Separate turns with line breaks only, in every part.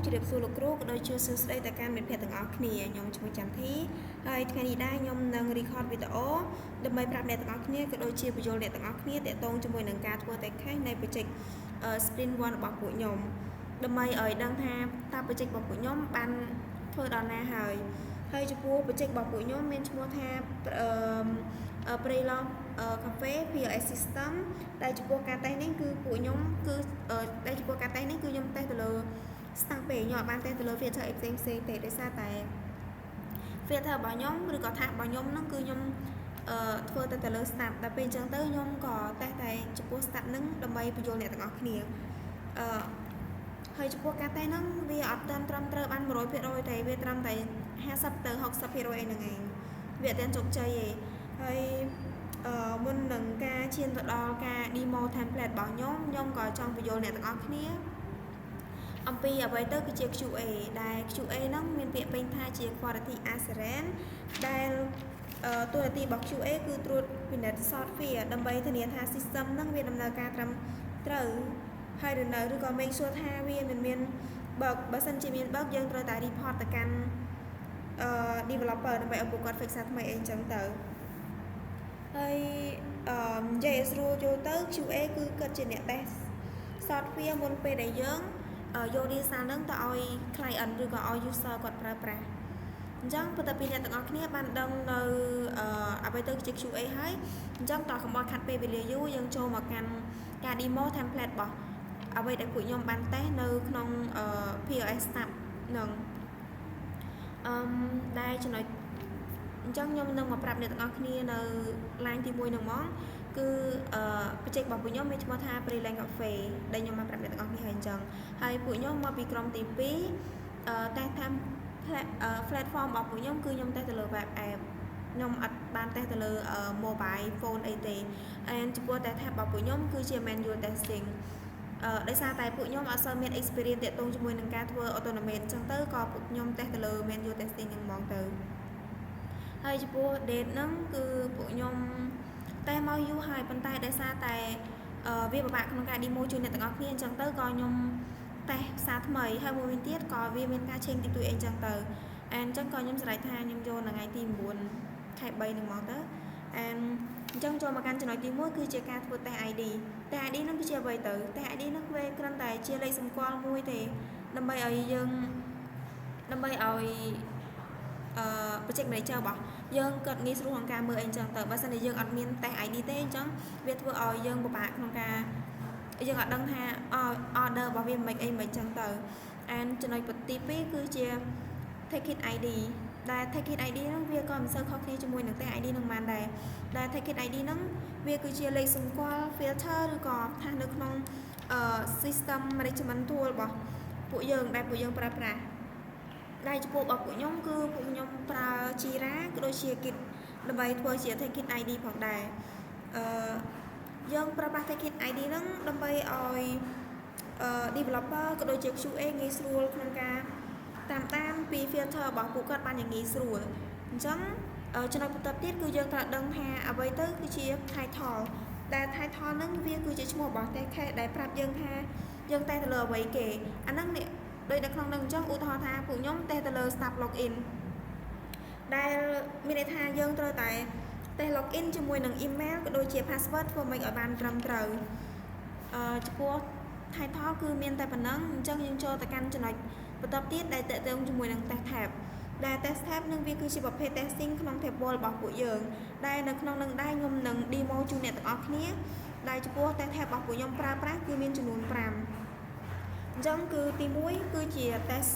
ជម្រាបសួរលោកគ្រូក៏ដូចជាសួស្តីទៅកាន់មិត្តភ័ក្តិទាំងអស់គ្នាខ្ញុំឈ្មោះចន្ទធីហើយថ្ងៃនេះដែរខ្ញុំនឹង record វីដេអូដើម្បីប្រាប់អ្នកទាំងអស់គ្នាក៏ដូចជាពន្យល់អ្នកទាំងអស់គ្នាទាក់ទងជាមួយនឹងការធ្វើ test case នៃ project Sprint 1របស់ពួកខ្ញុំដើម្បីឲ្យដឹងថាតើ project របស់ពួកខ្ញុំបានធ្វើដល់ណាហើយហើយចំពោះ project របស់ពួកខ្ញុំមានឈ្មោះថាអឺព្រៃឡង់ Cafe POS system ដែលចំពោះការតេស្តនេះគឺពួកខ្ញុំគឺដែលចំពោះការតេស្តនេះគឺខ្ញុំតេស្តទៅលើ step ពេកខ្ញុំអត់បានតេស្តទៅលើ feature អីផ្សេងផ្សេងទេដោយសារតែ feature របស់ខ្ញុំឬក៏ task របស់ខ្ញុំហ្នឹងគឺខ្ញុំអឺធ្វើទៅទៅលើ step ដល់ពេលអញ្ចឹងទៅខ្ញុំក៏តេស្តតែចំពោះ step ហ្នឹងដើម្បីពន្យល់អ្នកទាំងអស់គ្នាអឺហើយចំពោះការតេស្តហ្នឹងវាអត់ទាន់ត្រឹមត្រូវបាន100%ទេវាត្រឹមតែ50ទៅ60%អីហ្នឹងឯងវាអត់ទាន់ជោគជ័យទេហើយអឺមុននឹងការឈានទៅដល់ការ demo template របស់ខ្ញុំខ្ញុំក៏ចង់ពន្យល់អ្នកទាំងអស់គ្នាអំពីអ្វីទៅគឺជា QA ដែល QA ហ្នឹងមានពាក្យពេញថាជា Quality Assurance ដែលតួនាទីរបស់ QA គឺត្រួតពិនិត្យ software ដើម្បីធានាថា system ហ្នឹងវាដំណើរការត្រឹមត្រូវហើយឬនៅឬក៏ make sure ថាវាមិនមាន bug បើសិនជាមាន bug យើងត្រូវតែ report ទៅកាន់អឺ developer ដើម្បីឲ្យពួកគាត់ fix ថ្មីអីចឹងទៅហើយអឺនិយាយឲ្យស្រួលយល់ទៅ QA គឺគាត់ជាអ្នក test software មុនពេលដែលយើងយក result ហ្នឹងទៅឲ្យ client ឬក៏ឲ្យ user គាត់ប្រើប្រាស់អញ្ចឹងបន្ទាប់ពីអ្នកទាំងអស់គ្នាបានដឹងនៅអ្វីទៅជា QA ហើយអញ្ចឹងតោះកុំឲ្យខាត់ពេលវេលាយូរយើងចូលមកកាន់ការ demo template របស់អ្វីដែលពួកខ្ញុំបានតេស្តនៅក្នុង POS step នឹងអឺដែលចំណុចអញ្ចឹងខ្ញុំនឹងមកប្រាប់អ្នកទាំងអស់គ្នានៅ line ទី1ហ្នឹងហ្មងគឺអឺ project របស់ពួកខ្ញុំមានឈ្មោះថា Preland Cafe ដែលខ្ញុំបានប្រាប់អ្នកទាំងអស់គ្នាហើយអញ្ចឹងហើយពួកខ្ញុំមកពីក្រុមទី2អឺតេស្តតាម platform របស់ពួកខ្ញុំគឺខ្ញុំតេស្តទៅលើ web app ខ្ញុំអត់បានតេស្តទៅលើ mobile phone អីទេ and ចំពោះ test type របស់ពួកខ្ញុំគឺជា manual testing អឺដោយសារតែពួកខ្ញុំអត់សូវមាន experience ទាក់ទងជាមួយនឹងការធ្វើ automate អញ្ចឹងទៅក៏ពួកខ្ញុំតេស្តទៅលើ manual testing ហ្នឹងហ្មងទៅហើយចំពោះ date ហ្នឹងគឺពួកខ្ញុំតេស្តមកយូរហើយប៉ុន្តែដោយសារតែវាពិបាកក្នុងការ demo ជូនអ្នកទាំងអស់គ្នាអញ្ចឹងទៅក៏ខ្ញុំតេស្តសារថ្មីហើយមួយវិញទៀតក៏វាមានការ change តិចតួចអីអញ្ចឹងទៅ and អញ្ចឹងក៏ខ្ញុំសម្រេចថាខ្ញុំយកនៅថ្ងៃទី9ខែ3ហ្នឹងមកទៅ and អញ្ចឹងចូលមកកាន់ចំណុចទី1គឺជាការធ្វើ test ID test ID ហ្នឹងគឺជាអ្វីទៅ test ID ហ្នឹងវាគ្រាន់តែជាលេខសម្គាល់មួយទេដើម្បីឲ្យយើងដើម្បីឲ្យអឺ project manager របស់យើងគាត់ងាយស្រួលក្នុងការមើលអីចឹងទៅបើសិនជាយើងអត់មាន test ID ទេអញ្ចឹងវាធ្វើឲ្យយើងពិបាកក្នុងការយើងអត់ដឹងថា order របស់វាមិនអីមិនចឹងទៅ and ចំណុចទី2គឺជា ticket ID ដែល ticket ID ហ្នឹងវាក៏មិនសូវខុសគ្នាជាមួយនឹង test ID នឹងបានដែរដែល ticket ID ហ្នឹងវាគឺជាលេខសម្គាល់ feature ឬក៏ថានៅក្នុង system management tool របស់ពួកយើងដែលពួកយើងប្រើប្រាស់ដែលចំពោះរបស់ពួកខ្ញុំគឺពួកខ្ញុំប្រើ Jira ក៏ដូចជា Git ដើម្បីធ្វើជា ticket ID ផងដែរអឺយើងប្រើប្រាស់ ticket ID ហ្នឹងដើម្បីឲ្យ developer ក៏ដូចជា QA ងាយស្រួលក្នុងការតាមដានពី feature របស់ពួកគាត់បានយ៉ាងងាយស្រួលអញ្ចឹងចំណុចបន្ទាប់ទៀតគឺយើងត្រូវដឹងថាអ្វីទៅគឺជា title ដែល title ហ្នឹងវាគឺជាឈ្មោះរបស់ test case ដែលប្រាប់យើងថាយើងតេស្តទៅលើអ្វីគេអាហ្នឹងនេះដូចនៅក្នុងនឹងអញ្ចឹងឧទាហរណ៍ថាពួកខ្ញុំតេស្តទៅលើ staff login ដែលមានន័យថាយើងត្រូវតែ test login ជាមួយនឹង email ក៏ដូចជា password ធ្វើម៉េចឲ្យបានត្រឹមត្រូវអឺចំពោះ title គឺមានតែប៉ុណ្ណឹងអញ្ចឹងយើងចូលទៅកាន់ចំណុចបន្ទាប់ទៀតដែលទាក់ទងជាមួយនឹង test type ដែល test type នឹងវាគឺជាប្រភេទ testing ក្នុង table របស់ពួកយើងដែលនៅក្នុងនឹងដែរខ្ញុំនឹង demo ជូនអ្នកទាំងអស់គ្នាដែលចំពោះ test type របស់ពួកខ្ញុំប្រើប្រាស់គឺមានចំនួន5អញ្ចឹងគឺទី1គឺជា test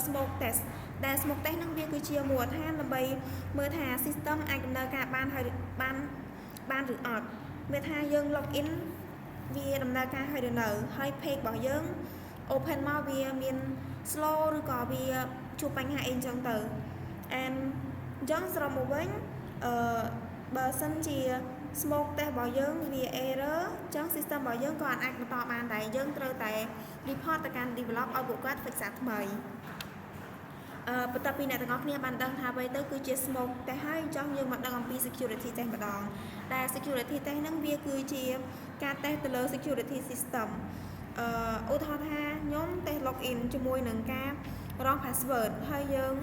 smoke test ដែល smoke test នឹងវាគឺជាមូលដ្ឋានដើម្បីមើលថា system អាចដំណើរការបានហើយបានបានឬអត់មានថាយើង log in វាដំណើរការហើយឬនៅហើយ page របស់យើង open មកវាមាន slow ឬក៏វាជួបបញ្ហាអីអញ្ចឹងទៅ and អញ្ចឹងសរុបមកវិញអឺបើសិនជា smoke test របស់យើងវា error អញ្ចឹង system របស់យើងក៏អាចបន្តបានដែរយើងត្រូវតែ report ទៅកាន់ develop ឲ្យពួកគាត់ fix សាថ្មីអឺបន្ទាប់ពីអ្នកទាំងអស់គ្នាបានដឹងថាអ្វីទៅគឺជា smoke test ហើយចង់យើងមកដឹងអំពី security test ម្ដងដែល security test ហ្នឹងវាគឺជាការ test ទៅលើ security system អឺឧទាហរណ៍ថា ខ្ញុំ test login ជាមួយនឹងការ wrong password ហើយយើង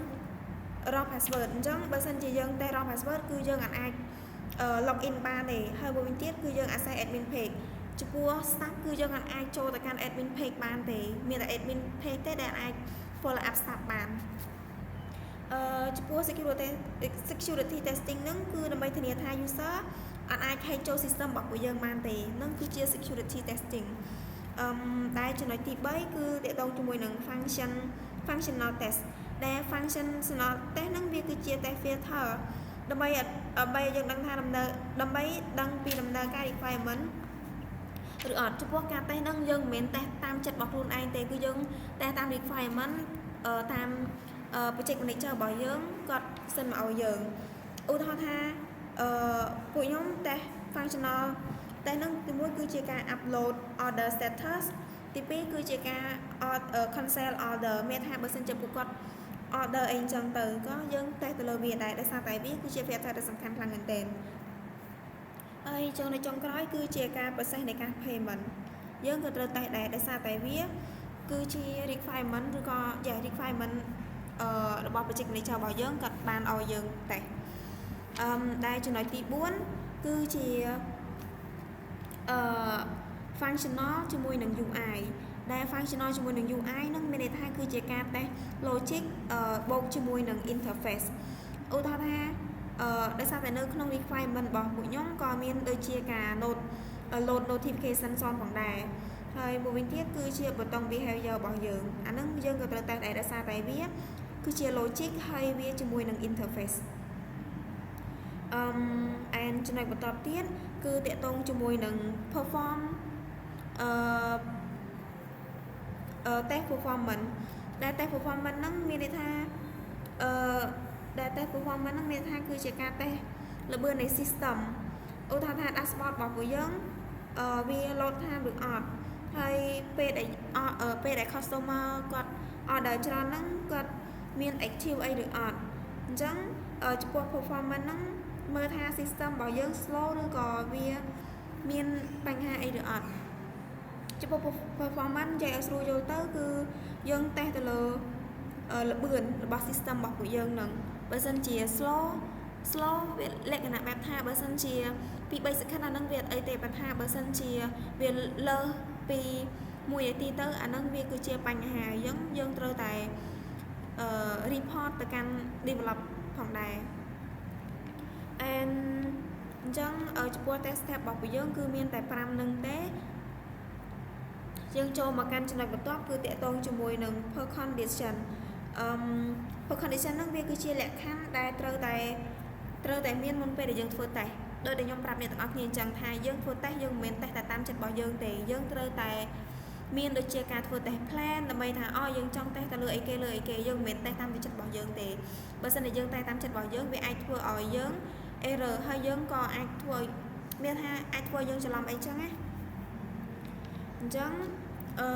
wrong password អញ្ចឹងបើសិនជាយើង test wrong password គឺយើងអាច login បានទេហើយមួយវិញទៀតគឺយើង access admin page ចំពោះ staff គឺយើងអាចចូលទៅកាន់ admin page បានទេមានតែ admin page ទេដែលអាច follow up staff បានអឺចំពោះ security testing ហ្នឹងគឺដើម្បីធានាថា user អត់អាច hack ចូល system របស់ពួកយើងបានទេហ្នឹងគឺជា security testing អឺដែលចំណុចទី3គឺទាក់ទងជាមួយនឹង functional test ដែល functional test ហ្នឹងវាគឺជា test feature ដើម្បីដើម្បីឲ្យយើងដឹងថាដំណើរដើម្បីដឹងពីដំណើរការ requirement ឬអត់ចំពោះការតេស្តហ្នឹងយើងមិនមែនតេស្តតាមចិត្តរបស់ខ្លួនឯងទេគឺយើងតេស្តតាម requirement តាម project manager របស់យើងគាត់ send មកឲ្យយើងឧទាហរណ៍ថាអឺពួកខ្ញុំ test functional test ហ្នឹងទីមួយគឺជាការ upload order status ទីពីរគឺជាការ cancel order មានថាបើសិនជាពួកគាត់ order អីចឹងទៅក៏យើងតេស្តទៅលើវាដែរដោយសារតែវាគឺជា feature ដែលសំខាន់ខ្លាំងមែនទែនហើយចំណុចចុងក្រោយគឺជាការ process នៃការ payment យើងក៏ត្រូវតេស្តដែរដោយសារតែវាគឺជា requirement ឬក៏ yeah requirement អឺរបស់ project manager របស់យើងគាត់បានឲ្យយើងតេស្តអឺដែលចំណុចទី4គឺជាអឺ functional ជាមួយនឹង UI ដែល functional ជាមួយនឹង UI នឹងមានន័យថាគឺជាការ test logic បូកជាមួយនឹង interface ឧទាហរណ៍ថាអឺដោយសារតែនៅក្នុង requirement របស់ពួកខ្ញុំក៏មានដូចជាការ load notification សនផងដែរហើយមួយវិញទៀតគឺជាbutton behavior របស់យើងអាហ្នឹងយើងក៏ត្រូវតេស្តដែរដោយសារតែវាគឺជា logic ហើយវាជាមួយនឹង interface អឺ and ចំណុចបន្តទៀតគឺទាក់ទងជាមួយនឹង perform អឺ test performance ដែល test performance ហ្នឹងមានន័យថាអឺដែល test performance ហ្នឹងមានន័យថាគឺជាការ test ល្បឿននៃ system ឧទាហរណ៍ថា dashboard របស់ពួកយើងអឺវា load time ឬអត់ហើយពេលដែលពេលដែល customer គាត់ order ច្រើនហ្នឹងគាត់មាន active អីឬអត់អញ្ចឹងចំពោះ performance ហ្នឹងមើលថា system របស់យើង slow ឬក៏វាមានបញ្ហាអីឬអត់ចំពោះ performance និយាយឲ្យស្រួលយល់ទៅគឺយើងតេស្តទៅលើល្បឿនរបស់ system របស់ពួកយើងនឹងបើសិនជា slow វាលក្ខណៈបែបថាបើសិនជា2 3 second អាហ្នឹងវាអត់អីទេប៉ុន្តែបើសិនជាវាលើសពី1នាទីទៅអាហ្នឹងវាគឺជាបញ្ហាអញ្ចឹងយើងត្រូវតែអឺ report ទៅកាន់ develop ផងដែរ and អញ្ចឹងចំពោះ test step របស់ពួកយើងគឺមានតែ5នឹងទេយើងចូលមកកាន់ចំណុចបន្ទាប់គឺទាក់ទងជាមួយនឹង precondition អឺ precondition ហ្នឹងវាគឺជាលក្ខខណ្ឌដែលត្រូវតែមានមុនពេលដែលយើងធ្វើតេស្តដោយដែលខ្ញុំប្រាប់អ្នកទាំងអស់គ្នាអញ្ចឹងថាយើងធ្វើតេស្តយើងមិនមែនតេស្តតែតាមចិត្តរបស់យើងទេយើងត្រូវតែមានដូចជាការធ្វើ test plan ដើម្បីថាអូយើងចង់តេស្តទៅលើអីគេលើអីគេយើងមិនមែនតេស្តតាមចិត្តរបស់យើងទេបើសិនជាយើងតេស្តតាមចិត្តរបស់យើងវាអាចធ្វើឲ្យយើង error ហើយយើងក៏អាចធ្វើឲ្យមានថាអាចធ្វើឲ្យយើងច្រឡំអីចឹងណាអញ្ចឹងអឺ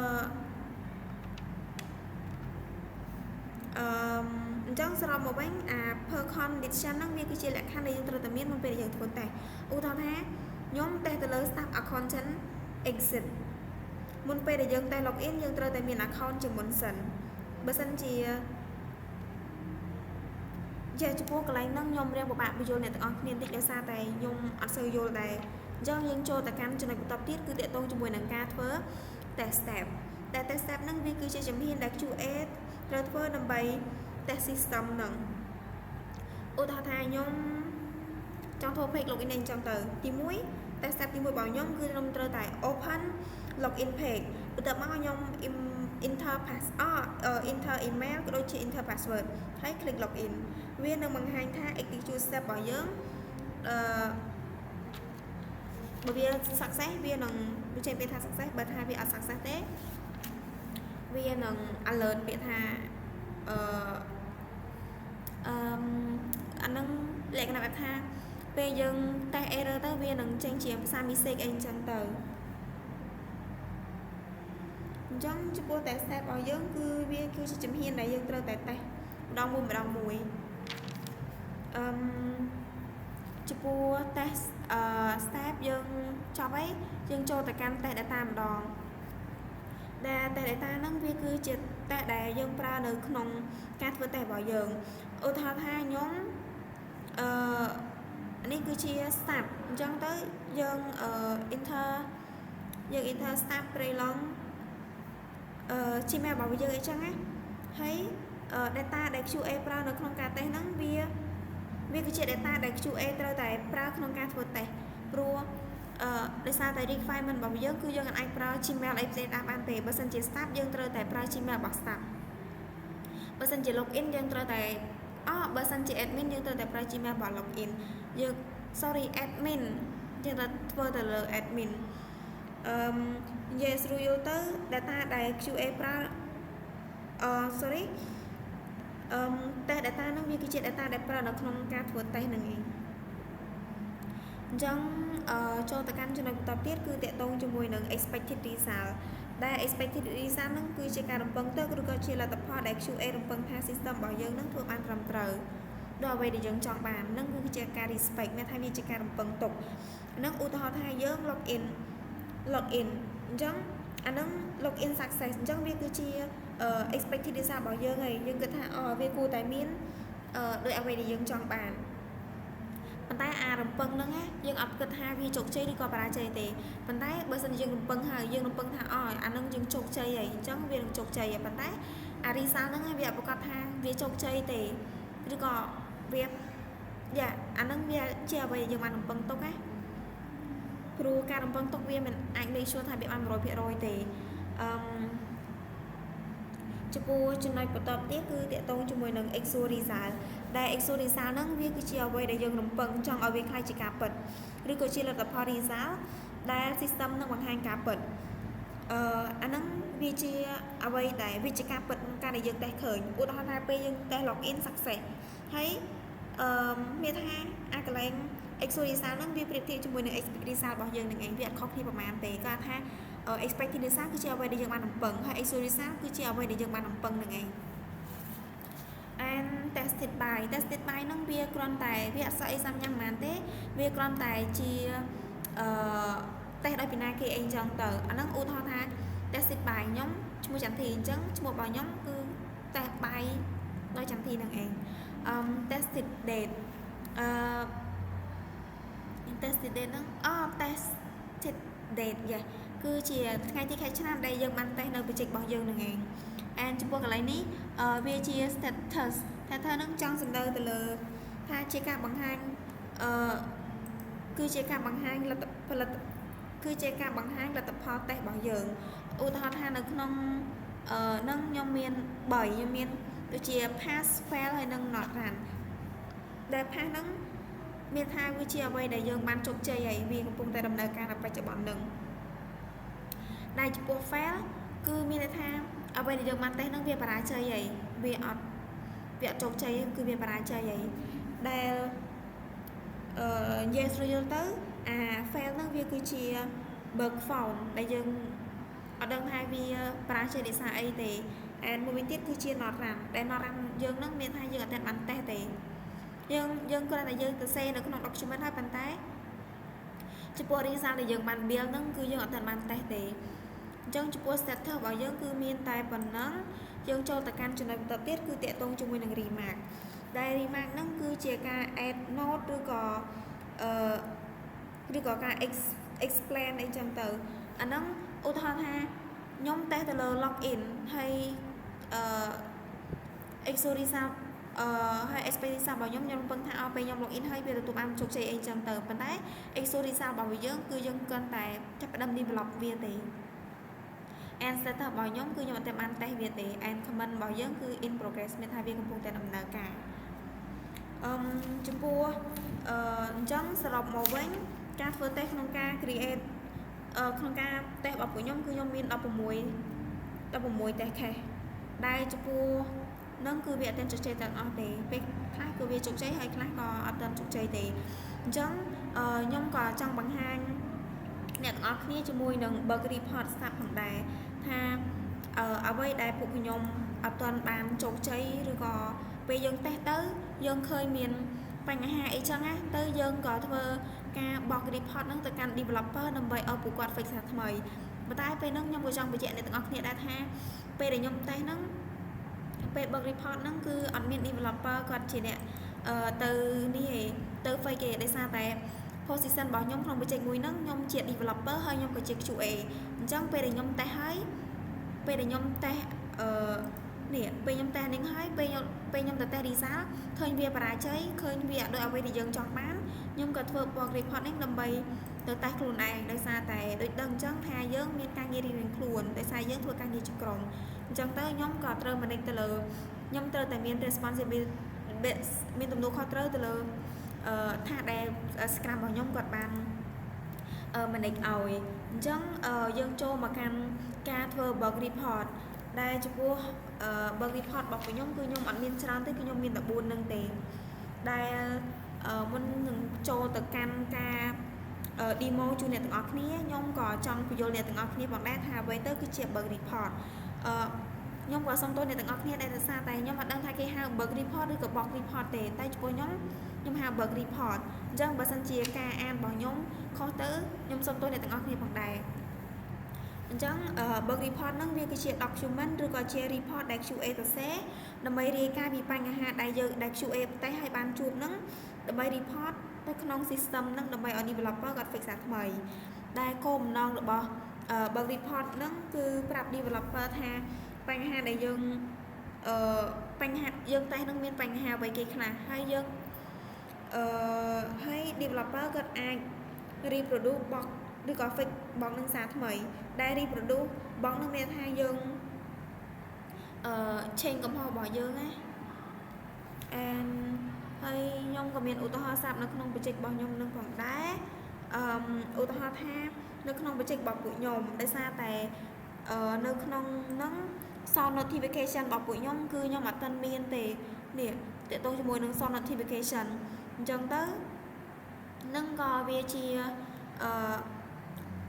អឺអញ្ចឹងសរុបមកវិញអា precondition ហ្នឹងវាគឺជាលក្ខខណ្ឌដែលយើងត្រូវតែមានមុនពេលដែលយើងធ្វើតេស្តឧទាហរណ៍ថាខ្ញុំតេស្តទៅលើ staff accountant exit មុនពេលដែលយើង test login យើងត្រូវតែមាន account ជាមុនសិនបើសិនជាចេះចំពោះកន្លែងហ្នឹងខ្ញុំរៀងពិបាកពន្យល់អ្នកទាំងអស់គ្នាបន្តិចដោយសារតែខ្ញុំអត់សូវយល់ដែរអញ្ចឹងយើងចូលទៅកាន់ចំណុចបន្ទាប់ទៀតគឺទាក់ទងជាមួយនឹងការធ្វើ test step តែ test step ហ្នឹងវាគឺជាជំហានដែល QA ត្រូវធ្វើដើម្បី test system ហ្នឹងឧទាហរណ៍ថាខ្ញុំចង់ធ្វើ page login អីអញ្ចឹងទៅទី1 test step ទី1របស់ខ្ញុំគឺខ្ញុំត្រូវតែ open login page បន្ទាប់មកខ្ញុំ enter pass អ enter email ក៏ដូចជា enter password ហើយ click login វានឹងបង្ហាញថា execute step របស់យើងអឺបើវា success វានឹងបញ្ចេញពាក្យថា success បើថាវាអត់ success ទេវានឹង alert ពាក្យថាអឺអឺអានឹងលក្ខណៈបែបថាពេលយើង test error ទៅវានឹងចេញជាភាសា message អីអញ្ចឹងទៅអញ្ចឹងចំពោះ test step របស់យើងគឺវាគឺជាជំហានដែលយើងត្រូវតែតេស្តម្ដងមួយម្ដងមួយអឺចំពោះ test អឺ step យើងចប់ហើយយើងចូលទៅកាន់ test data ម្ដង ដែល test data ហ្នឹងវាគឺជាតេស្តដែលយើងប្រើនៅក្នុងការធ្វើតេស្តរបស់យើងឧទាហរណ៍ថាខ្ញុំអឺនេះគឺជា staff អញ្ចឹងទៅយើងអឺ enter យើង enter staff ព្រៃឡង់អឺ Gmail របស់យើងអីចឹងណាហើយ data ដែល QA ប្រើនៅក្នុងការតេស្តហ្នឹងវាគឺជា data ដែល QA ត្រូវតែប្រើក្នុងការធ្វើតេស្តព្រោះអឺដោយសារតែ requirement របស់យើងគឺយើងអាចប្រើ Gmail អីផ្សេងដែរបានទេបើសិនជា staff យើងត្រូវតែប្រើ Gmail របស់ staff បើសិនជា login យើងត្រូវតែអបើសិនជា admin យើងត្រូវតែប្រើ Gmail របស់ login យើង sorry admin យើងត្រូវធ្វើទៅលើ admin អឺនិយាយស្រួលយល់ទៅ data ដែល QA ប្រើអឺ sorry អឺ test data ហ្នឹងវាគឺជា data ដែលប្រើនៅក្នុងការធ្វើ test ហ្នឹងឯងអញ្ចឹងអឺចូលទៅកាន់ចំណុចបន្តទៀតគឺទាក់ទងជាមួយនឹង expected result ដែល expected result ហ្នឹងគឺជាការរំពឹងទុកឬក៏ជាលទ្ធផលដែល QA រំពឹងថា system របស់យើងនឹងធ្វើបានត្រឹមត្រូវដល់អ្វីដែលយើងចង់បាននឹងគឺជាការ expect មានថាវាជាការរំពឹងទុកនឹងឧទាហរណ៍ថាយើង log in អញ្ចឹងអានឹង log in success អញ្ចឹងវាគឺជា expected result របស់យើងហើយយើងគិតថាអូវាគួរតែមានដោយអ្វីដែលយើងចង់បានប៉ុន្តែអារំពឹងហ្នឹងណាយើងអត់គិតថាវាជោគជ័យឬក៏បរាជ័យទេប៉ុន្តែបើសិនជាយើងរំពឹងហើយយើងរំពឹងថាអូអាហ្នឹងយើងជោគជ័យហើយអញ្ចឹងវានឹងជោគជ័យហើយប៉ុន្តែអា result ហ្នឹងវាអត់ប្រកាសថាវាជោគជ័យទេឬក៏វាយ៉ាអាហ្នឹងវាជាអ្វីដែលយើងបានរំពឹងទុកណាព្រោះការរំពឹងទុកវាមិនអាច make sure ថាវាបាន100%ទេអឺចំពោះចំណុចបន្តទៀតគឺទាក់ទងជាមួយនឹង actual result ដែល actual result ហ្នឹងវាគឺជាអ្វីដែលយើងរំពឹងចង់ឲ្យវាក្លាយជាការពិតឬក៏ជាលទ្ធផល result ដែល system នឹងបង្ហាញការពិតអឺអាហ្នឹងវាជាអ្វីដែលវាជាការពិតក្នុងការដែលយើងតេស្តឃើញឧទាហរណ៍ថាពេលយើងតេស្ត login success ហើយអឺមានថាអាកន្លែង actual result ហ្នឹងវាប្រៀបធៀបជាមួយនឹង expected result របស់យើងនឹងឯងវាអត់ខុសគ្នាប្រហែលទេគាត់ថា expected result គឺជាអ្វីដែលយើងបានរំពឹងហើយ actual result គឺជាអ្វីដែលយើងបានរំពឹងនឹងឯង and tested by tested by ហ្នឹងវាគ្រាន់តែវាអត់សអីសាំញ៉ាំប៉ុន្មានទេវាគ្រាន់តែជាអឺតេស្តដោយពីណាគេអីចឹងទៅអាហ្នឹងឧទាហរណ៍ថា tested by ខ្ញុំឈ្មោះចន្ទធីអញ្ចឹងឈ្មោះរបស់ខ្ញុំគឺ test by ដោយចន្ទធីនឹងឯងអឺ tested date អឺ tested date ហ្នឹងអូ tested date យ៉ាគឺជាថ្ងៃទីខែឆ្នាំដែលយើងបានតេស្តនៅ project របស់យើងនឹងឯង and ចំពោះកន្លែងនេះវាជា status status ហ្នឹងចង់សំដៅទៅលើថាជាការបង្ហាញអឺគឺជាការបង្ហាញលទ្ធផលិតគឺជាការបង្ហាញលទ្ធផលតេស្តរបស់យើងឧទាហរណ៍ថានៅក្នុងអឺនឹងខ្ញុំមាន3ខ្ញុំមានដូចជា pass fail ហើយនិង not run ដែល pass ហ្នឹងមានថាវាជាអ្វីដែលយើងបានជោគជ័យហើយវាកំពុងតែដំណើរការនៅបច្ចុប្បន្នហ្នឹងដែលចំពោះ fail គឺមានន័យថាអ្វីដែលយើងបានតេស្តហ្នឹងវាបរាជ័យហើយវាអត់ជោគជ័យគឺវាបរាជ័យហើយដែលអឺនិយាយស្រួលយល់ទៅអា fail ហ្នឹងវាគឺជា bug found ដែលយើងអត់ដឹងថាវាបរាជ័យដោយសារអីទេ and មួយវិញទៀតគឺជា not run ដែល not run យើងហ្នឹងមានថាយើងអត់ទាន់បានតេស្តទេយើងគ្រាន់តែយើងទៅសេនៅក្នុង document ហើយប៉ុន្តែចំពោះ result ដែលយើងបាន build ហ្នឹងគឺយើងអត់ទាន់បានតេស្តទេអញ្ចឹងចំពោះ status របស់យើងគឺមានតែប៉ុណ្ណឹងយើងចូលទៅកាន់ចំណុចបន្ទាប់ទៀតគឺទាក់ទងជាមួយនឹង remark ដែល remark ហ្នឹងគឺជាការ add note ឬក៏អឺឬក៏ការ explain អីចឹងទៅអាហ្នឹងឧទាហរណ៍ថាខ្ញុំតេស្តទៅលើ login ហើយអឺ actual result អឺហើយ expected result របស់ខ្ញុំខ្ញុំរំពឹងថាអស់ពេលខ្ញុំ login ហើយវាទទួលបានជោគជ័យអីចឹងទៅប៉ុន្តែ actual result របស់យើងគឺយើងគ្រាន់តែចាប់ផ្ដើម develop វាទេ and status របស់ខ្ញុំគឺខ្ញុំអត់ទាន់បានតេស្តវាទេ and comment របស់យើងគឺ in progress មានថាវាកំពុងតែដំណើរការអឺចំពោះអឺអញ្ចឹងសរុបមកវិញការធ្វើតេស្តក្នុងការ create អឺក្នុងការតេស្តរបស់ពួកខ្ញុំគឺខ្ញុំមាន16 test case ដែលចំពោះនឹងគឺវាអត់ទាន់ជោគជ័យទាំងអស់ទេពេលខ្លះគឺវាជោគជ័យហើយខ្លះក៏អត់ទាន់ជោគជ័យទេអញ្ចឹងខ្ញុំក៏ចង់បង្ហាញអ្នកទាំងអស់គ្នាជាមួយនឹង bug report ស្រាប់ផងដែរថាអ្វីដែលពួកខ្ញុំអត់ទាន់បានជោគជ័យឬក៏ពេលយើងតេស្តទៅយើងឃើញមានបញ្ហាអីចឹងណាទៅយើងក៏ធ្វើការបោក report ហ្នឹងទៅកាន់ developer ដើម្បីឲ្យពួកគាត់ fix សារថ្មី ប៉ុន្តែពេលហ្នឹងខ្ញុំក៏ចង់បញ្ជាក់អ្នកទាំងអស់គ្នាដែរថាពេលដែលខ្ញុំតេស្តហ្នឹងពេល bug report ហ្នឹងគឺអត់មាន developer គាត់ជាអ្នកទៅនេះឯងទៅ fix គេដោយសារតែ position របស់ខ្ញុំក្នុង project មួយហ្នឹងខ្ញុំជា developer ហើយខ្ញុំក៏ជា QA អញ្ចឹងពេលដែលខ្ញុំតេស្តហើយពេលដែលខ្ញុំតេស្តអឺនេះពេលខ្ញុំតេស្តនេះហើយពេលខ្ញុំទៅតេស្ត result ឃើញវាបរាជ័យឃើញវាអត់ដូចអ្វីដែលយើងចង់បានខ្ញុំក៏ធ្វើ bug report នេះដើម្បីទៅតេស្តខ្លួនឯងដោយសារតែដូចដឹងអញ្ចឹងថាយើងមានការងាររៀងៗខ្លួនដោយសារយើងធ្វើការងារជាក្រុមអញ្ចឹងទៅខ្ញុំក៏ត្រូវ manage ទៅលើខ្ញុំត្រូវតែមាន responsibility មានទំនួលខុសត្រូវទៅលើអឺថាដែល Scrum របស់ខ្ញុំគាត់បាន manage ឲ្យអញ្ចឹងយើងចូលមកកាន់ការធ្វើ bug report ដែលចំពោះ bug report របស់ខ្ញុំគឺខ្ញុំអត់មានច្រើនទេគឺខ្ញុំមានតែ4នឹងទេដែលមុននឹងចូលទៅកាន់ការ demo ជូនអ្នកទាំងអស់គ្នាខ្ញុំក៏ចង់ពន្យល់អ្នកទាំងអស់គ្នាផងដែរថាអ្វីទៅគឺជា bug report អឺខ្ញុំក៏សូមទោសអ្នកទាំងអស់គ្នាដែលដោយសារតែខ្ញុំអត់ដឹងថាគេហៅ bug report ឬក៏ bug report ទេតែចំពោះខ្ញុំខ្ញុំហៅ bug report អញ្ចឹងបើសិនជាការអានរបស់ខ្ញុំខុសទៅខ្ញុំសូមទោសអ្នកទាំងអស់គ្នាផងដែរអញ្ចឹង bug report ហ្នឹងវាគឺជា document ឬក៏ជា report ដែល QA សរសេរដើម្បីរាយការណ៍ពីបញ្ហាដែលយើងដែល QA តេស្តឲ្យបានជួបហ្នឹងដើម្បី report ទៅក្នុង system ហ្នឹងដើម្បីឲ្យ developer គាត់ fix សារថ្មីដែលគោលបំណងរបស់ bug report ហ្នឹងគឺប្រាប់ developer ថាបញ្ហាដែលយើងអឺបញ្ហាយើងតេស្តនឹងមានបញ្ហាអ្វីគេខ្លះហើយយើងអឺហើយ developer គាត់អាច reproduce bug ឬក៏ fix bug នឹងសារថ្មីដែល reproduce bug នឹងមានថាយើងអឺ change កំហុសរបស់យើងណា and ហើយខ្ញុំក៏មានឧទាហរណ៍ស្រាប់នៅក្នុង project របស់ខ្ញុំនឹងផងដែរអឺឧទាហរណ៍ថានៅក្នុង project របស់ពួកខ្ញុំដោយសារតែអឺនៅក្នុងហ្នឹង sound notification របស់ពួកខ្ញុំគឺខ្ញុំអត់ទាន់មានទេនេះទាក់ទងជាមួយនឹង sound notification អញ្ចឹងទៅនឹងក៏វាជាអឺ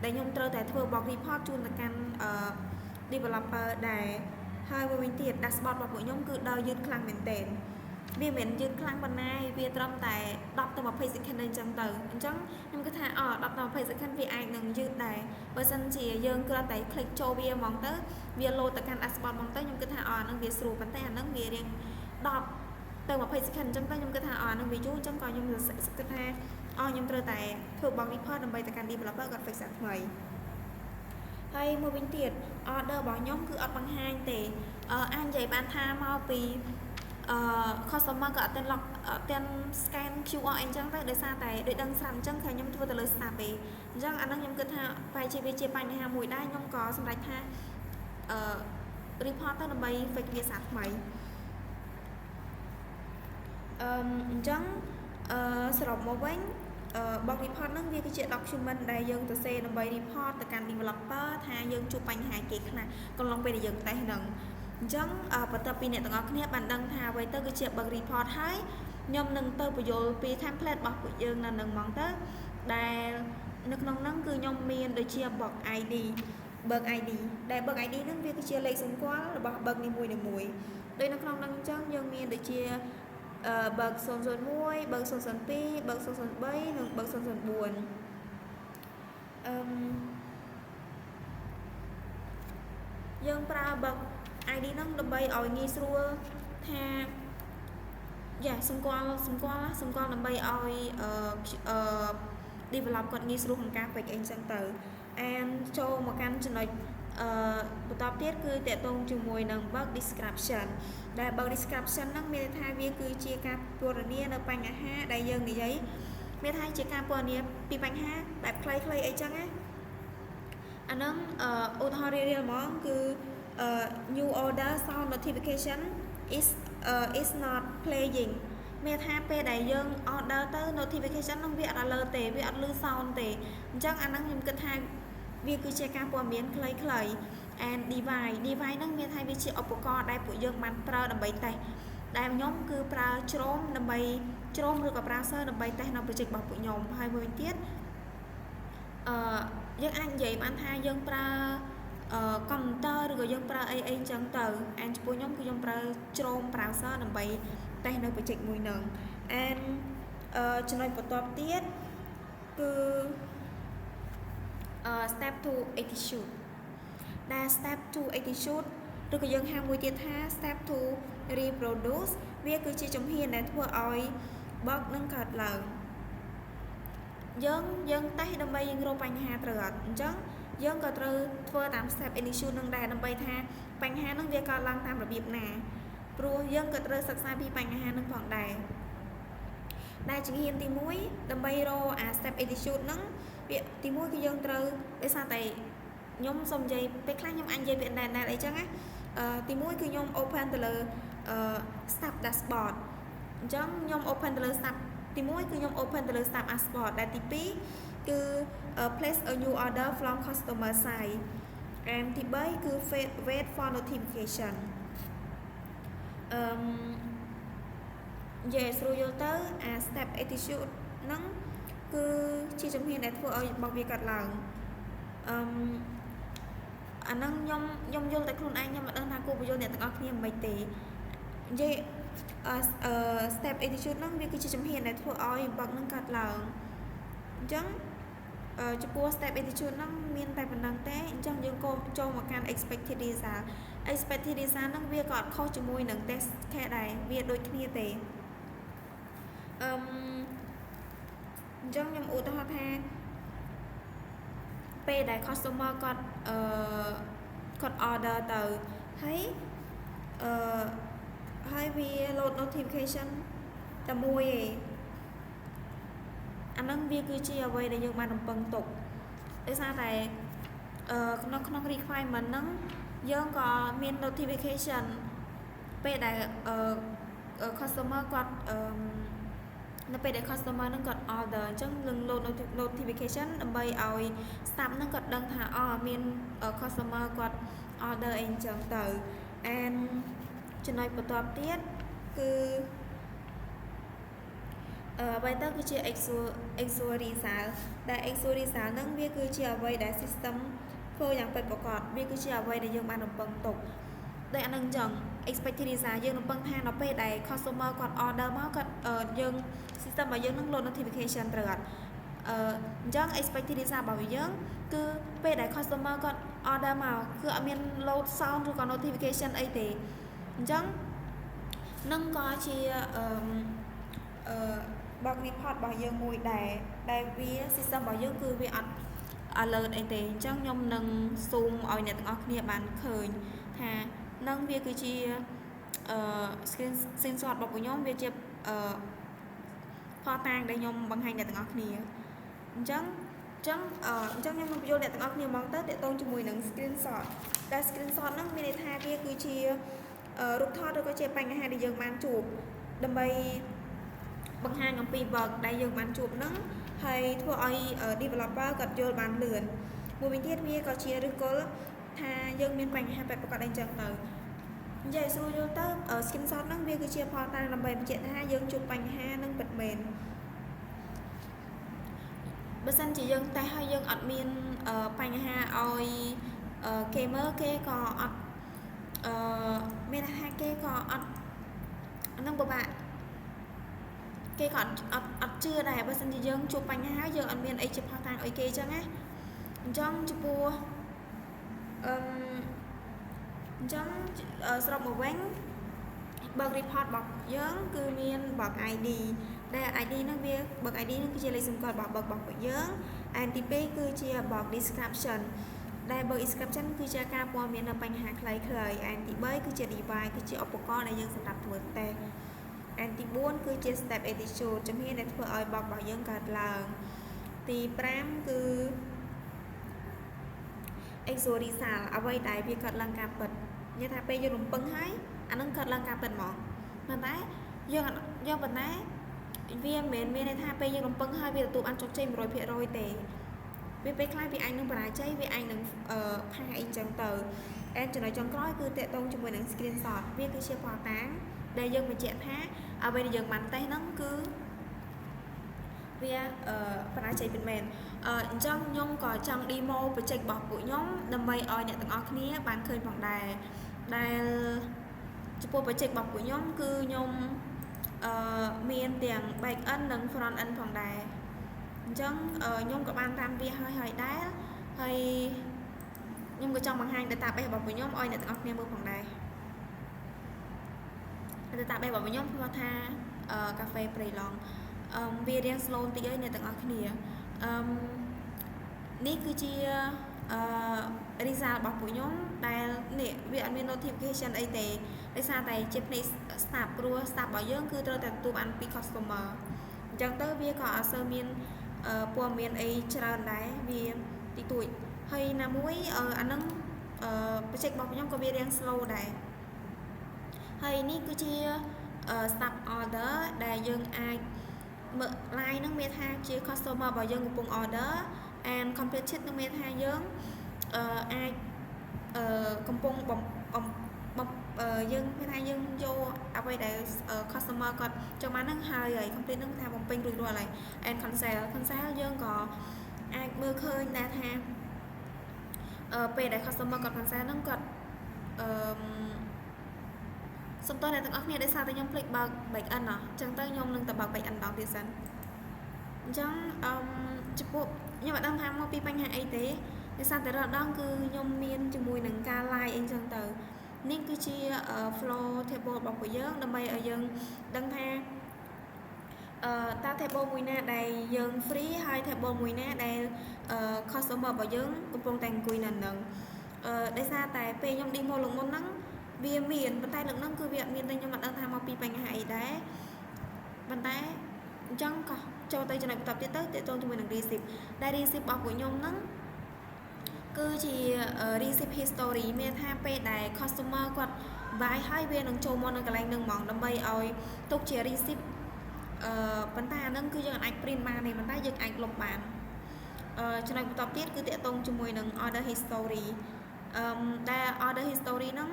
ដែលខ្ញុំត្រូវតែធ្វើ bug report ជូនទៅកាន់អឺ developer ដែរហើយមួយវិញទៀត dashboard របស់ពួកខ្ញុំគឺដើរយឺតខ្លាំងមែនទែនវាមិនមែនយឺតខ្លាំងប៉ុណ្ណាវាត្រឹមតែ10ទៅ20 second អញ្ចឹងទៅអញ្ចឹងខ្ញុំគិតថាអ10ទៅ20 second វាអាចនឹងយឺតដែរបើសិនជាយើងគ្រាន់តែ click ចូលវាហ្មងទៅវា load ទៅកាន់ dashboard ហ្មងទៅខ្ញុំគិតថាអអាហ្នឹងវាស្រួលប៉ុន្តែអាហ្នឹងវារៀង10ទៅ20 second អញ្ចឹងទៅខ្ញុំគិតថាអអាហ្នឹងវាយូរអញ្ចឹងក៏ខ្ញុំគិតថាអខ្ញុំត្រូវតែធ្វើ bug report ដើម្បីទៅកាន់ developer គាត់ fix ថ្មីហើយមួយវិញទៀត order របស់ខ្ញុំគឺអត់បង្ហាញទេអាចនិយាយបានថាមកពីអឺ customer ក៏អត់ទាន់ log អត់ទាន់ scan QR អីចឹងទៅដោយសារតែដូចដឹងស្រាប់អញ្ចឹងគឺខ្ញុំធ្វើទៅលើ staff ទេអញ្ចឹងអាហ្នឹងខ្ញុំគិតថាប្រហែលជាវាជាបញ្ហាមួយដែរខ្ញុំក៏សម្រេចថាអឺ report ទៅដើម្បី fix វាសារថ្មីអឺអញ្ចឹងអឺសរុបមកវិញអឺ bug report ហ្នឹងវាគឺជា document ដែលយើងទៅសេដើម្បី report ទៅកាន់ developer ថាយើងជួបបញ្ហាគេខ្លះកន្លងពេលដែលយើងតេស្តហ្នឹងអញ្ចឹងបន្ទាប់ពីអ្នកទាំងអស់គ្នាបានដឹងថាអ្វីទៅគឺជា bug report ហើយខ្ញុំនឹងទៅពន្យល់ពី template របស់ពួកយើងនៅនឹងហ្មងទៅដែលនៅក្នុងហ្នឹងគឺខ្ញុំមានដូចជា bug ID bug ID ដែល bug ID ហ្នឹងវាគឺជាលេខសម្គាល់របស់ bug នីមួយៗដូចនៅក្នុងហ្នឹងអញ្ចឹងយើងមានដូចជា bug 001 bug 002 bug 003និង bug 004អឺយើងប្រើ bug ID ហ្នឹងដើម្បីឲ្យងាយស្រួលថាយ៉ាសម្គាល់សម្គាល់សម្គាល់ដើម្បីឲ្យអឺអឺ develop គាត់ងាយស្រួលក្នុងការ fix អីចឹងទៅ and ចូលមកកាន់ចំណុចអឺបន្តទៀតគឺទាក់ទងជាមួយនឹង bug description ដែល bug description ហ្នឹងមានន័យថាវាគឺជាការពណ៌នានៅបញ្ហាដែលយើងនិយាយមានថាជាការពណ៌នាពីបញ្ហាបែបខ្លីៗអីចឹងណាអាហ្នឹងឧទាហរណ៍រៀលៗហ្មងគឺ new order sound notification is not playing មានថាពេលដែលយើង order ទៅ notification ហ្នឹងវាអត់ alert ទេវាអត់លឺ sound ទេអញ្ចឹងអាហ្នឹងខ្ញុំគិតថាវាគឺជាការព័ត៌មានខ្លីៗ and device device ហ្នឹងមានថាវាជាឧបករណ៍ដែលពួកយើងបានប្រើដើម្បីតេស្តដែលខ្ញុំគឺប្រើ Chrome ដើម្បី Chrome ឬក៏ browser ដើម្បីតេស្តនៅ project របស់ពួកខ្ញុំហើយមួយវិញទៀតអឺយើងអាចនិយាយបានថាយើងប្រើអឺកុំព្យូទ័រឬក៏យើងប្រើអីអីអញ្ចឹងទៅ and ចំពោះខ្ញុំគឺខ្ញុំប្រើ Chrome browser ដើម្បីតេស្តនៅ project មួយហ្នឹង and អឺចំណុចបន្ទាប់ទៀតគឺអឺ step to execute ដែល step to execute ឬក៏យើងហៅមួយទៀតថា step to reproduce វាគឺជាជំហានដែលធ្វើឲ្យ bug នឹងកើតឡើងយើងតេស្តដើម្បីយើងរកបញ្ហាត្រូវអត់អញ្ចឹងយើងក៏ត្រូវធ្វើតាម step execute នឹងដែរដើម្បីថាបញ្ហានឹងវាកើតឡើងតាមរបៀបណាព្រោះយើងក៏ត្រូវសិក្សាពីបញ្ហានឹងផងដែរដែលជំហានទី1ដើម្បីរកអា step execute ហ្នឹងវាទី1គឺយើងត្រូវដោយសារតែខ្ញុំសូមនិយាយពេលខ្លះខ្ញុំអាចនិយាយពីដែរដែរអីចឹងណាអឺទី1គឺខ្ញុំ open ទៅលើអឺ staff dashboard អញ្ចឹងខ្ញុំ open ទៅលើ staff ទី1គឺខ្ញុំ open ទៅលើ staff dashboard ដែលទី2គឺ place a new order from customer side and ទី3គឺ wait for notification អឺនិយាយស្រួលយល់ទៅអា step execute ហ្នឹងគឺជាជំហានដែលធ្វើឲ្យរបស់វាកាត់ឡើងអឺអាហ្នឹងខ្ញុំយល់តែខ្លួនឯងខ្ញុំមិនដឹងថាគួរបញ្យល់អ្នកទាំងអស់គ្នាមិនទេនិយាយអឺ step execute ហ្នឹងវាគឺជាជំហានដែលធ្វើឲ្យ bug ហ្នឹងកាត់ឡើងអញ្ចឹងចំពោះ step execute ហ្នឹងមានតែប៉ុណ្្នឹងទេអញ្ចឹងយើងក៏ចូលមកកាន់ expected result expected result ហ្នឹងវាក៏អត់ខុសជាមួយនឹង test case ដែរវាដូចគ្នាទេអឺអញ្ចឹងខ្ញុំឧទាហរណ៍ថាពេលដែល customer គាត់អឺគាត់ order ទៅហើយអឺហើយវា load notification តែមួយឯងអាហ្នឹងវាគឺជាអ្វីដែលយើងបានរំពឹងទុកដោយសារតែអឺក្នុងក្នុង requirement ហ្នឹងយើងក៏មាន notification ពេលដែលអឺ customer គាត់អឺនៅពេលដែល customer ហ្នឹងគាត់ order អញ្ចឹងនឹង load notification ដើម្បីឲ្យ staff ហ្នឹងគាត់ដឹងថាអូមាន customer គាត់ order អីអញ្ចឹងទៅ and ចំណុចបន្ទាប់ទៀតគឺអឺអ្វីទៅគឺជា actual result ដែល actual result ហ្នឹងវាគឺជាអ្វីដែល system ធ្វើយ៉ាងពិតប្រាកដវាគឺជាអ្វីដែលយើងបានរំពឹងទុកដូចអានឹងអញ្ចឹង expected result យើងរំពឹងថាដល់ពេលដែល customer គាត់ order មកគាត់យើង system របស់យើងនឹង load notification ត្រូវអត់អឺអញ្ចឹង expected result របស់យើងគឺពេលដែល customer គាត់ order មកគឺអត់មាន load sound ឬក៏ notification អីទេអញ្ចឹងនឹងក៏ជាអឺអឺ bug report របស់យើងមួយដែរដែលវា system របស់យើងគឺវាអត់ alert អីទេអញ្ចឹងខ្ញុំនឹង zoom ឲ្យអ្នកទាំងអស់គ្នាបានឃើញថានឹងវាគឺជាអឺ screenshot របស់ខ្ញុំវាជាអឺភស្តុតាងដែលខ្ញុំបង្ហាញអ្នកទាំងអស់គ្នាអញ្ចឹងអញ្ចឹងអញ្ចឹងខ្ញុំនឹងបញ្យល់អ្នកទាំងអស់គ្នាហ្មងទៅទាក់ទងជាមួយនឹង screenshot ដែល screenshot ហ្នឹងមានន័យថាវាគឺជារូបថតឬក៏ជាបញ្ហាដែលយើងបានជួបដើម្បីបង្ហាញអំពី bug ដែលយើងបានជួបហ្នឹងហើយធ្វើឲ្យ developer គាត់យល់បានលឿនមួយវិញទៀតវាក៏ជាឫសគល់ថាយើងមានបញ្ហាពិតប្រាកដអីចឹងទៅនិយាយស្រួលយល់ទៅ screenshot ហ្នឹងវាគឺជាភស្តុតាងដើម្បីបញ្ជាក់ថាយើងជួបបញ្ហានឹងពិតមែនបើសិនជាយើងតេស្តហើយយើងអត់មានបញ្ហាឲ្យគេមើលគេក៏អត់អឺមានថាគេក៏អត់នឹងពិបាកគេក៏អត់អត់អត់ជឿដែរបើសិនជាយើងជួបបញ្ហាយើងអត់មានអីជាភស្តុតាងអីគេចឹងណាអញ្ចឹងចំពោះអឺអញ្ចឹងសរុបមកវិញ bug report របស់យើងគឺមាន bug ID ដែល ID ហ្នឹងវា bug ID ហ្នឹងគឺជាលេខសម្គាល់របស់ bug របស់ពួកយើង and ទី2គឺជា bug description ដែល bug description គឺជាការព័ត៌មាននៅបញ្ហាខ្លីៗ and ទី3គឺជា device គឺជាឧបករណ៍ដែលយើងសម្រាប់ធ្វើតេស្ត and ទី4គឺជា step execute ជំហានដែលធ្វើឲ្យ bug របស់យើងកើតឡើងទី5គឺ actual result អ្វីដែលវាកើតឡើងការពិតនិយាយថាពេលយើងរំពឹងហើយអានឹងកើតឡើងការពិតហ្មងប៉ុន្តែយើងយើងប៉ុន្តែវាមិនមែនមានន័យថាពេលយើងរំពឹងហើយវាទទួលបានជោគជ័យ100%ទេវាពេលខ្លះវាអាចនឹងបរាជ័យវាអាចនឹងផាសអីចឹងទៅ and ចំណុចចុងក្រោយគឺទាក់ទងជាមួយនឹង screenshot វាគឺជាភស្តុតាងដែលយើងបញ្ជាក់ថាអ្វីដែលយើងបានតេស្តហ្នឹងគឺវាបរាជ័យពិតមែនអញ្ចឹងខ្ញុំក៏ចង់ demo project របស់ពួកខ្ញុំដើម្បីឲ្យអ្នកទាំងអស់គ្នាបានឃើញផងដែរដែលចំពោះ project របស់ពួកខ្ញុំគឺខ្ញុំអឺមានទាំង back end និង front end ផងដែរអញ្ចឹងខ្ញុំក៏បានតាមវាហើយហើយដែរហើយ ខ្ញុំក៏ចង់បង្ហាញ database របស់ពួកខ្ញុំឲ្យអ្នកទាំងអស់គ្នាមើលផងដែរ database របស់ខ្ញុំឈ្មោះថាកាហ្វេព្រៃឡង់អឺវារៀង slow បន្តិចហើយអ្នកទាំងអស់គ្នាអឺនេះគឺជាអឺ result របស់ពួកខ្ញុំដែលនេះវាអត់មាន notification អីទេដោយសារតែជាភ្នែក staff ព្រោះ staff របស់យើងគឺត្រូវតែទទួលបានពី customer អញ្ចឹងទៅវាក៏អត់សូវមានព័ត៌មានអីច្រើនដែរវាតិចតួចហើយណាមួយអាហ្នឹង project របស់ខ្ញុំក៏វារៀង slow ដែរហើយនេះគឺជា staff order ដែលយើងអាចមើល line ហ្នឹងមានថាជា customer របស់យើងកំពុង order and completed នឹងមានថាយើងអាចកំពុងបំបំយើងមានថាយើងយកអ្វីដែល customer គាត់ចង់បានហ្នឹងហើយហើយ complete ហ្នឹងថាបំពេញរួចរាល់ហើយ and cancel cancel យើងក៏អាចមើលឃើញដែរថាពេលដែល customer គាត់ cancel ហ្នឹងគាត់អឺសុំទោសអ្នកទាំងអស់គ្នាដោយសារតែខ្ញុំភ្លេចបើក back end ណោះអញ្ចឹងទៅខ្ញុំនឹងទៅបើក back end ម្ដងទៀតសិនអញ្ចឹងអឺចំពោះខ្ញុំអត់ដឹងថាមកពីបញ្ហាអីទេដោយសារតែរាល់ដងគឺខ្ញុំមានជាមួយនឹងការ live អីចឹងទៅនេះគឺជា flow table របស់ពួកយើងដើម្បីឲ្យយើងដឹងថាអឺតើ table មួយណាដែលយើង free ហើយ table មួយណាដែល customer របស់យើងកំពុងតែអង្គុយនៅនឹងអឺដោយសារតែពេលខ្ញុំ demo លើកមុនហ្នឹងវាមានប៉ុន្តែលើកហ្នឹងគឺវាអត់មានទេខ្ញុំអត់ដឹងថាមកពីបញ្ហាអីដែរប៉ុន្តែអញ្ចឹងក៏ចូលទៅចំណុចបន្តទៀតទៅទាក់ទងជាមួយនឹង receipt ដែល receipt របស់ពួកខ្ញុំហ្នឹងគឺជា receipt history មានថាពេលដែល customer គាត់ buy ហើយវានឹងចូលមកនៅកន្លែងហ្នឹងហ្មងដើម្បីឲ្យទុកជា receipt អឺប៉ុន្តែអាហ្នឹងគឺយើងអាច print បានទេប៉ុន្តែយើងអាចលុបបានអឺចំណុចបន្តទៀតគឺទាក់ទងជាមួយនឹង order history អឺដែល order history ហ្នឹង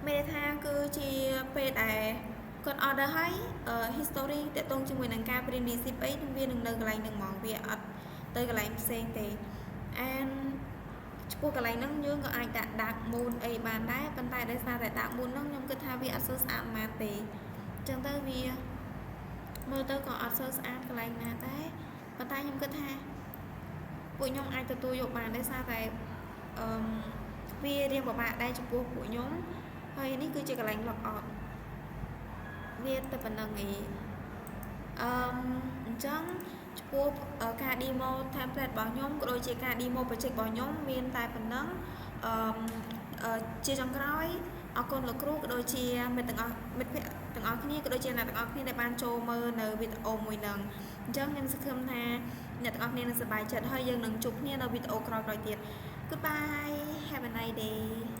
មានន័យថាគឺជាពេលដែលគាត់ order ហើយ history ទាក់ទងជាមួយនឹងការ print receipt អីវានឹងនៅកន្លែងហ្នឹងហ្មងវាអត់ទៅកន្លែងផ្សេងទេ and ចំពោះកន្លែងហ្នឹងយើងក៏អាចដាក់ dark mode អីបានដែរប៉ុន្តែដោយសារតែ dark mode ហ្នឹងខ្ញុំគិតថាវាអត់សូវស្អាតប៉ុន្មានទេអញ្ចឹងទៅវាមើលទៅក៏អត់សូវស្អាតកន្លែងណាដែរប៉ុន្តែខ្ញុំគិតថាពួកខ្ញុំអាចទទួលយកបានដោយសារតែអឺវារៀងពិបាកដែរចំពោះពួកខ្ញុំហើយនេះគឺជាកន្លែង log out វាតែប៉ុណ្្នឹងឯងអឺអញ្ចឹងចំពោះការ demo template របស់ខ្ញុំក៏ដូចជាការ demo project របស់ខ្ញុំមានតែប៉ុណ្្នឹងអឺជាចុងក្រោយអរគុណលោកគ្រូក៏ដូចជាមិត្តទាំងអស់មិត្តភ័ក្តិទាំងអស់គ្នាក៏ដូចជាអ្នកទាំងអស់គ្នាដែលបានចូលមើលនៅវីដេអូមួយហ្នឹងអញ្ចឹងខ្ញុំសង្ឃឹមថាអ្នកទាំងអស់គ្នានឹងសប្បាយចិត្តហើយយើងនឹងជួបគ្នានៅវីដេអូក្រោយៗទៀត Goodbye, have a nice day.